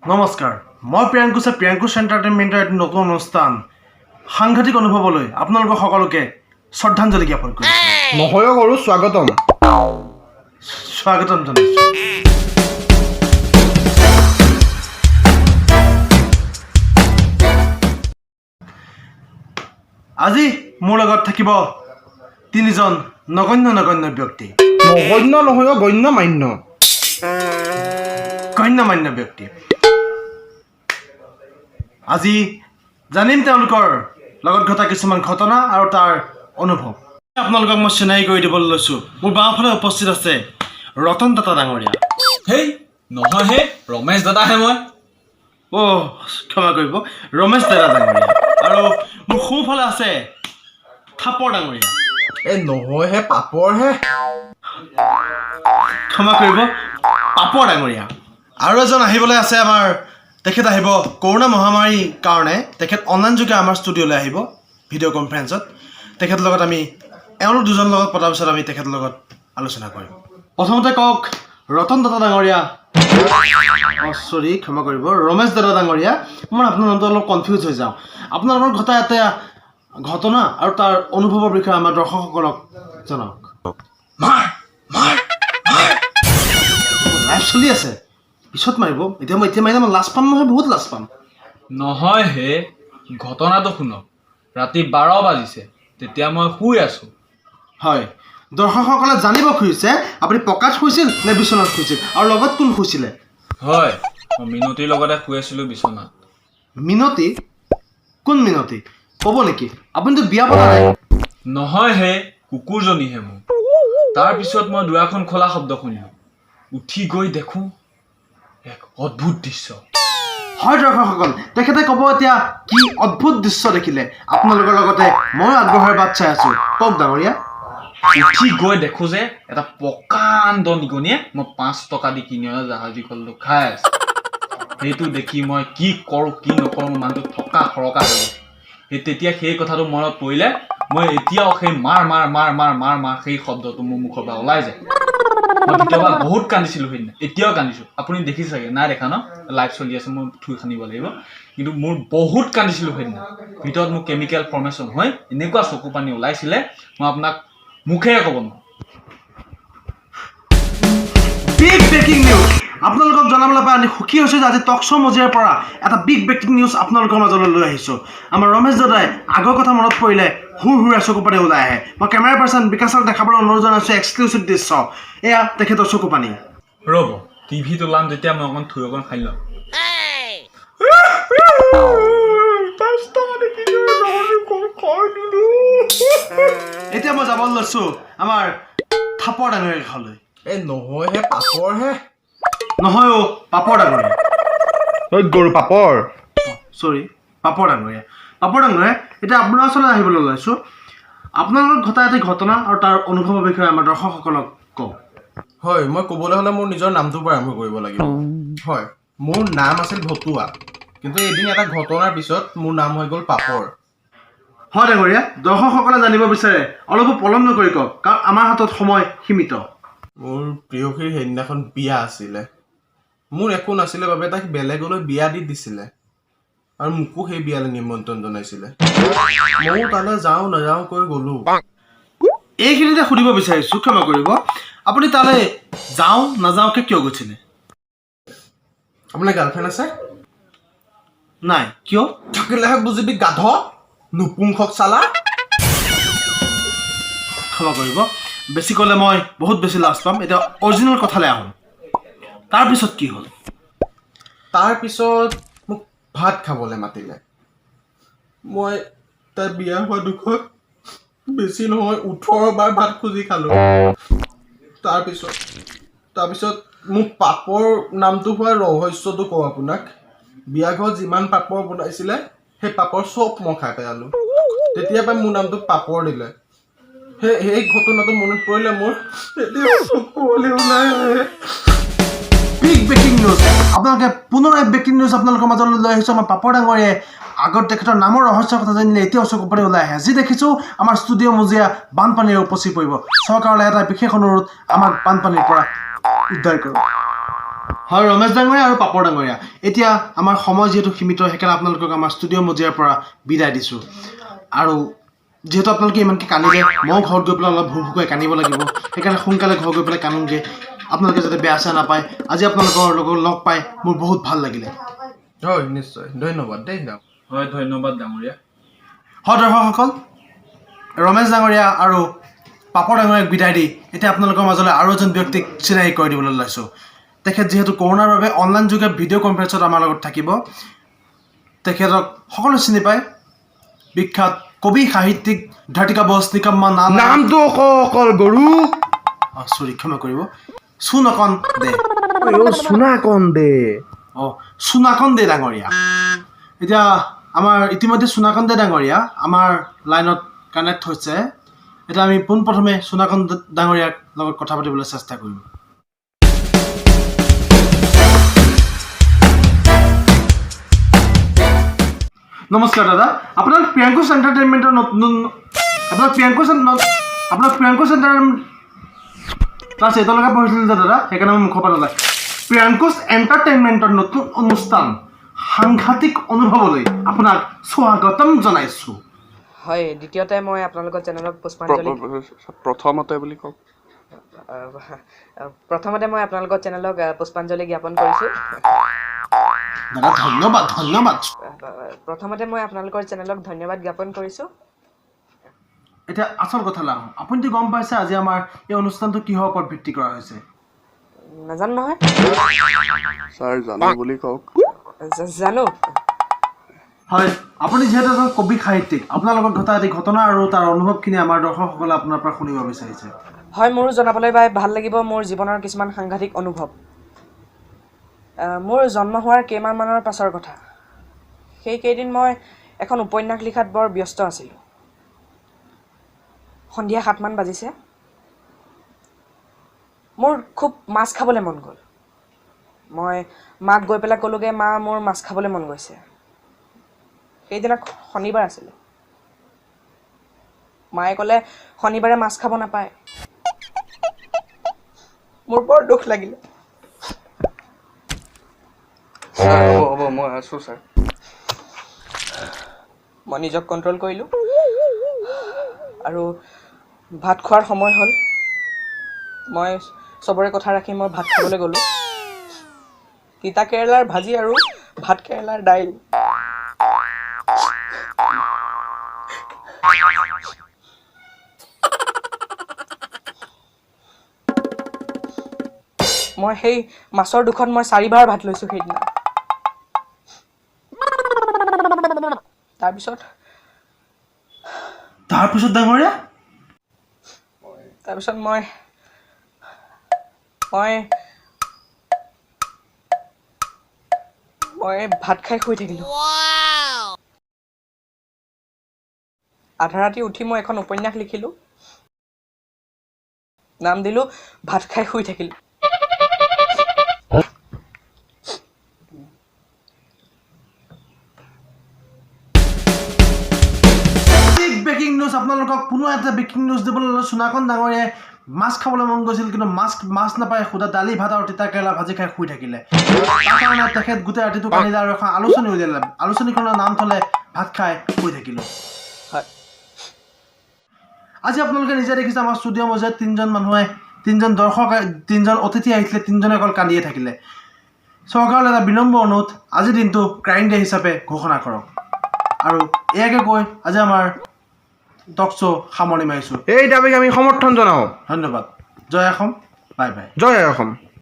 নমস্কাৰ, মই প্ৰিয়াংকুছে প্ৰিয়াংকুশ এণ্টাৰটেইনমেণ্টৰ এটি নতুন অনুষ্ঠান সাংঘাতিক অনুভৱলৈ আপোনালোকক সকলোকে শ্ৰদ্ধাঞ্জলি জ্ঞাপন কৰিছোঁ। নহয়ো কৰোঁ, স্বাগতম। স্বাগতম জনাইছোঁ। আজি মোৰ লগত থাকিব তিনিজন নগণ্য নগণ্য ব্যক্তি। নগণ্য নহয়, গণ্য মান্য। গণ্যমান্য ব্যক্তি। আজি জানিম তেওঁলোকৰ লগত ঘটা কিছুমান ঘটনা আৰু তাৰ অনুভৱ। আপোনালোকক মই চিনাকি কৰি দিবলৈ লৈছোঁ। মোৰ বাওঁফালে উপস্থিত আছে ৰতন টাটা ডাঙৰীয়া। হেই, নহয় হে, ৰমেশ দাদাহে মই। অ' ক্ষমা কৰিব, ৰমেশ দাদা ডাঙৰীয়া। আৰু মোৰ সোঁফালে আছে থাপৰ ডাঙৰীয়া। এই নহয়হে, পাপৰহে। ক্ষমা কৰিব, পাপৰ ডাঙৰীয়া। আৰু এজন আহিবলৈ আছে আমাৰ, তেখেত আহিব কৰোণা মহামাৰীৰ কাৰণে তেখেত অনলাইন যোগে আমাৰ ষ্টুডিঅ'লৈ আহিব ভিডিঅ' কনফাৰেঞ্চত। তেখেতৰ লগত আমি এওঁলোক দুজনৰ লগত পতাৰ পিছত আমি তেখেতৰ লগত আলোচনা কৰিম। প্ৰথমতে কওক ৰতন দাদা ডাঙৰীয়া, অঁ চৰি, ক্ষমা কৰিব, ৰমেশ দাদা ডাঙৰীয়া, মই আপোনাৰ নামটো অলপ কনফিউজ হৈ যাওঁ। আপোনালোকৰ ঘটা এটা ঘটনা আৰু তাৰ অনুভৱৰ বিষয়ে আমাৰ দৰ্শকসকলক জনাওক। মাৰ মাৰ। লাইভ চলি আছে, পিছত মাৰিব। এতিয়া মই এতিয়া মাৰিলে মই লাজ পাম নহয়, বহুত লাজ পাম। নহয় হে, ঘটনাটো শুনক। ৰাতি 12 বাজিছে, তেতিয়া মই শুই আছোঁ। হয়, দৰ্শকসকলে জানিব খুজিছে আপুনি পকাত শুইছিল নে বিচনাত শুইছিল আৰু লগত কোন শুইছিলে? হয়, মই মিনতিৰ লগতে শুই আছিলোঁ বিচনাত। মিনতি? কোন মিনতি ক'ব নেকি? আপুনিতো বিয়া পতা নাই। নহয় হে, কুকুৰজনীহে মোৰ। তাৰপিছত মই দুৱাৰখন খোলা শব্দ শুনিলোঁ। উঠি গৈ দেখোঁ এক অদ্ভুত দৃশ্য। হয় দৰ্শকসকল, তেখেতে ক'ব এতিয়া কি অদ্ভুত দৃশ্য দেখিলে। আপোনালোকৰ লগতে ময়ো আগ্ৰহেৰে বাট চাই আছোঁ। কওক ডাঙৰীয়া। উঠি গৈ দেখোঁ যে এটা প্ৰকাণ্ড নিগনিয়ে মই 5 টকা দি কিনি অনা জাহাজী কলটো খাই আছে। সেইটো দেখি মই কি কৰোঁ কি নকৰোঁ, মোৰ মানুহটো থকা সৰকা হৈ গ'ল। সেই তেতিয়া সেই কথাটো মনত পৰিলে মই এতিয়াও সেই মাৰ মাৰ মাৰ মাৰ মাৰ মাৰ সেই শব্দটো মোৰ মুখৰ পৰা ওলাই যায়। মই ভিতৰৰ পৰা বহুত কান্দিছিলোঁ সেইদিনা, এতিয়াও কান্দিছোঁ। আপুনি দেখিছে চাগে, নাই দেখা ন? লাইভ চলি আছে, মই থুই খান্দিব লাগিব। কিন্তু মোৰ বহুত কান্দিছিলোঁ সেইদিনা। ভিতৰত মোৰ কেমিকেল ফৰ্মেশ্যন হৈ এনেকুৱা চকু পানী ওলাইছিলে, মই আপোনাক মুখেৰে ক'ব নোৱাৰোঁ। বিগ ব্ৰেকিং নিউজ আপোনালোকক জনাবলৈ পাই আমি সুখী হৈছোঁ যে আজি টক শ্ব' মজিয়াৰ পৰা এটা বিগ ব্ৰেকিং নিউজ আপোনালোকৰ মাজলৈ লৈ আহিছোঁ। আমাৰ ৰমেশ দাদাই আগৰ কথা মনত পৰিলে হুৰ হুৰাই চকু পানী ওলাই আহে। মই কেমেৰা পাৰ্চন বিকাশক দেখাবলৈ অনুৰোধ জনাইছোঁ এক্সক্লুচিভ দৃশ্য, এয়া তেখেতৰ চকু পানী। ৰ'ব, টিভিত ওলাম যেতিয়া মই অকণ থুই অকণ খাই লওঁ। এতিয়া মই যাবলৈ লৈছোঁ আমাৰ থাপৰ ডাঙৰীয়াৰ কাষলৈ। এই নহয়হে, পাপৰহে। নহয় অ' পাপৰ ডাঙৰীয়া। ঐ গৰু, পাপৰ। চৰি, পাপৰ ডাঙৰীয়া। পাপৰ ডাঙৰীয়া, এতিয়া আপোনাৰ ওচৰলৈ আহিবলৈ লৈছোঁ। আপোনালোকৰ ঘটা এটি ঘটনা আৰু তাৰ অনুভৱৰ বিষয়ে আমাৰ দৰ্শকসকলক কওক। হয়, মই ক'বলৈ হ'লে মোৰ নিজৰ নামটোৰ পৰা আৰম্ভ কৰিব লাগিব। হয়, মোৰ নাম আছিল ভতুৱা, কিন্তু এদিন এটা ঘটনাৰ পিছত মোৰ নাম হৈ গ'ল পাপৰ। হয় ডাঙৰীয়া, দৰ্শকসকলে জানিব বিচাৰে, অলপো পলম নকৰি কওক, কাৰণ আমাৰ হাতত সময় সীমিত। মোৰ প্ৰেয়সীৰ সেইদিনাখন বিয়া আছিলে। মোৰ একো নাছিলে বাবে তাইক বেলেগলৈ বিয়া দি দিছিলে আৰু মোকো সেই বিয়ালৈ নিমন্ত্ৰণ জনাইছিলে। ময়ো তালৈ যাওঁ নাযাওঁ কৈ গ'লো। এইখিনিতে সুধিব বিচাৰিছোঁ, ক্ষমা কৰিব, আপুনি তালৈ যাওঁ নাযাওঁকৈ কিয় গৈছিলে? আপোনাৰ গাৰ্লফ্ৰেণ্ড আছে? নাই, কিয়? থাকিলেহে বুজিবি গাধ, নুপুংসক চালা। ক্ষমা কৰিব, বেছি ক'লে মই বহুত বেছি লাজ পাম। এতিয়া অৰিজিনেল কথালৈ আহোঁ, তাৰপিছত কি হ'ল? তাৰপিছত মোক ভাত খাবলৈ মাতিলে। মই তাই বিয়া হোৱা দুখত বেছি নহয় 18 বাৰ ভাত খুজি খালোঁ। তাৰপিছত মোক পাপৰ নামটো হোৱাৰ ৰহস্যটো কওঁ আপোনাক। বিয়া ঘৰত যিমান পাপৰ বনাইছিলে সেই পাপৰ চব মই খাই পেলালোঁ। তেতিয়াৰ পৰা মোৰ নামটো পাপৰ দিলে। সেই ঘটনাটো মনত পৰিলে মোৰ এতিয়াও চকু ওলাই আহে। বিগ ব্ৰেকিং নিউজ, আপোনালোকে পুনৰ এক ব্ৰেকিং নিউজ আপোনালোকৰ মাজলৈ লৈ আহিছোঁ। আমাৰ পাপৰ ডাঙৰীয়াই আগত তেখেতৰ নামৰ ৰহস্যৰ কথা জানিলে এতিয়াও চকু পানী ওলাই আহে। যি দেখিছোঁ আমাৰ ষ্টুডিঅ' মজিয়া বানপানীৰে উপচি পৰিব। চৰকাৰলৈ এটা বিশেষ অনুৰোধ, আমাক বানপানীৰ পৰা উদ্ধাৰ কৰক। হয়, ৰমেশ ডাঙৰীয়া আৰু পাপৰ ডাঙৰীয়া, এতিয়া আমাৰ সময় যিহেতু সীমিত, সেইকাৰণে আপোনালোকক আমাৰ ষ্টুডিঅ' মজিয়াৰ পৰা বিদায় দিছোঁ। আৰু যিহেতু আপোনালোকে ইমানকৈ কান্দিলে, ময়ো ঘৰত গৈ পেলাই অলপ ভুক ভুকাই কান্দিব লাগিব। সেইকাৰণে সোনকালে ঘৰ গৈ পেলাই কান্দোগৈ, আপোনালোকে যাতে বেয়া চেয়া নাপায়। আজি আপোনালোকৰ লগত লগ পাই মোৰ বহুত ভাল লাগিলে। হয়, নিশ্চয়, ধন্যবাদ দেই। হয়, ধন্যবাদ ডাঙৰীয়া। হয়, দৰ্শকসকল, ৰমেশ ডাঙৰীয়া আৰু পাপৰ ডাঙৰীয়াক বিদায় দি এতিয়া আপোনালোকৰ মাজলৈ আৰু এজন ব্যক্তিক চিনাকি কৰি দিবলৈ ওলাইছোঁ। তেখেত যিহেতু কৰোণাৰ বাবে অনলাইন যোগে ভিডিঅ' কনফাৰেঞ্চত আমাৰ লগত থাকিব। তেখেতক সকলোৱে চিনি পায়, বিখ্যাত কবি সাহিত্যিক ধৰ্তিকা বোস নিকম্মা নাম নামটো ক অকল গৰু। অঁ, চৰি, ক্ষমা কৰিব, সুনকন দে। চুনাকন দে। অঁ, সুনাকন দে ডাঙৰীয়া। এতিয়া আমাৰ ইতিমধ্যে সুনাকন দে ডাঙৰীয়া আমাৰ লাইনত কানেক্ট হৈছে। এতিয়া আমি পোনপ্ৰথমে সুনাকন ডাঙৰীয়াৰ লগত কথা পাতিবলৈ চেষ্টা কৰিম। নমস্কাৰ দাদা, আপোনাৰ প্ৰিয়াংকুশ এণ্টাৰটেইনমেণ্টৰ নতুন আপোনাৰ প্ৰিয়াংকুশ এণ্টাৰটেইনমেণ্ট ক্লাছ এইটলৈকে পঢ়িছিলোঁ যে দাদা, সেইকাৰণে মোৰ মুখৰ পৰা নোলায়। প্ৰিয়াংকুশ এণ্টাৰটেইনমেণ্টৰ নতুন অনুষ্ঠান সাংঘাতিক অনুভৱলৈ আপোনাক স্বাগতম জনাইছোঁ। হয়, দ্বিতীয়তে মই আপোনালোকৰ চেনেলক পুষ্পাঞ্জলি প্ৰথমতে বুলি কওক। প্ৰথমতে মই আপোনালোকৰ চেনেলক পুষ্পাঞ্জলি জ্ঞাপন কৰিছোঁ। দাদা, ধন্যবাদ, ধন্যবাদ। প্ৰথমতে মই আপোনালোকৰ চেনেলক ধন্যবাদ জ্ঞাপন কৰিছোঁ। এতিয়া আচল কথালৈ আহোঁ। আপুনিতো গম পাইছে আজি আমাৰ এই অনুষ্ঠানটো কিহৰ ওপৰত ভিত্তি কৰা হৈছে? নাজানো নহয়। ছাৰ, জানো বুলি কওক। জানো। হয়, আপুনি যিহেতু এজন কবি সাহিত্যিক, আপোনাৰ লগত ঘটা এটি ঘটনা আৰু তাৰ অনুভৱখিনি আমাৰ দৰ্শকসকলে আপোনাৰ পৰা শুনিব বিচাৰিছে। হয়, মোৰো জনাবলৈ পাই ভাল লাগিব মোৰ জীৱনৰ কিছুমান সাংঘাতিক অনুভৱ। মোৰ জন্ম হোৱাৰ কেইমাহমানৰ পাছৰ কথা। সেই কেইদিন মই এখন উপন্যাস লিখাত বৰ ব্যস্ত আছিলোঁ। সন্ধিয়া 7মান বাজিছে। মোৰ খুব মাছ খাবলৈ মন গ'ল। মই মাক গৈ পেলাই ক'লোগৈ, মা, মোৰ মাছ খাবলৈ মন গৈছে। সেইদিনা শনিবাৰ আছিলে। মায়ে ক'লে, শনিবাৰে মাছ খাব নাপায়। মোৰ বৰ দুখ লাগিলে। ছাৰ, হ'ব হ'ব, মই আছোঁ ছাৰ। মই নিজক কণ্ট্ৰল কৰিলোঁ আৰু ভাত খোৱাৰ সময় হ'ল। মই চবৰে কথা ৰাখি মই ভাত খাবলৈ গ'লোঁ। তিতা কেৰেলাৰ ভাজি আৰু ভাত কেৰেলাৰ দাইল। মই সেই মাছৰ দুখত মই চাৰিবাৰ ভাত লৈছোঁ সেইদিনা। তাৰপিছত তাৰপিছত ডাঙৰীয়া? তাৰপিছত মই মই মই ভাত খাই শুই থাকিলোঁ। আধা ৰাতি উঠি মই এখন উপন্যাস লিখিলোঁ। নাম দিলোঁ ভাত খাই শুই থাকিলোঁ। Big breaking news! আপোনালোকক পুনৰ এটা ব্ৰেকিং নিউজ দিবলৈ ল'লোঁ। চুনাকন ডাঙৰীয়াই মাছ খাবলৈ মন গৈছিল, কিন্তু মাছ নাপায় সুদা দালি ভাত আৰু তিতা কেৰেলা ভাজি খাই শুই থাকিলে। তাৰ কাৰণে তেখেত গোটেই ৰাতিটো কান্দিলে আৰু এখন আলোচনী উলিয়ালে। আলোচনীখনৰ নাম থ'লে ভাত খাই শুই থাকিলোঁ। হয়। আজি আপোনালোকে নিজে দেখিছে, আমাৰ ষ্টুডিঅ' মজিয়াত তিনিজন মানুহে, তিনিজন দৰ্শক, তিনিজন অতিথি আহিছিলে, তিনিজনে অকল কান্দিয়ে থাকিলে। চৰকাৰলৈ এটা বিনম্ৰ অনুৰোধ, আজিৰ দিনটো ক্ৰাইম ডে হিচাপে ঘোষণা কৰক। আৰু ইয়াকে কৈ আজি আমাৰ টক শ্ব' সামৰণি মাৰিছোঁ। এই দাবীক আমি সমৰ্থন জনাওঁ। ধন্যবাদ। জয় অসম, বাই বাই। জয় অসম।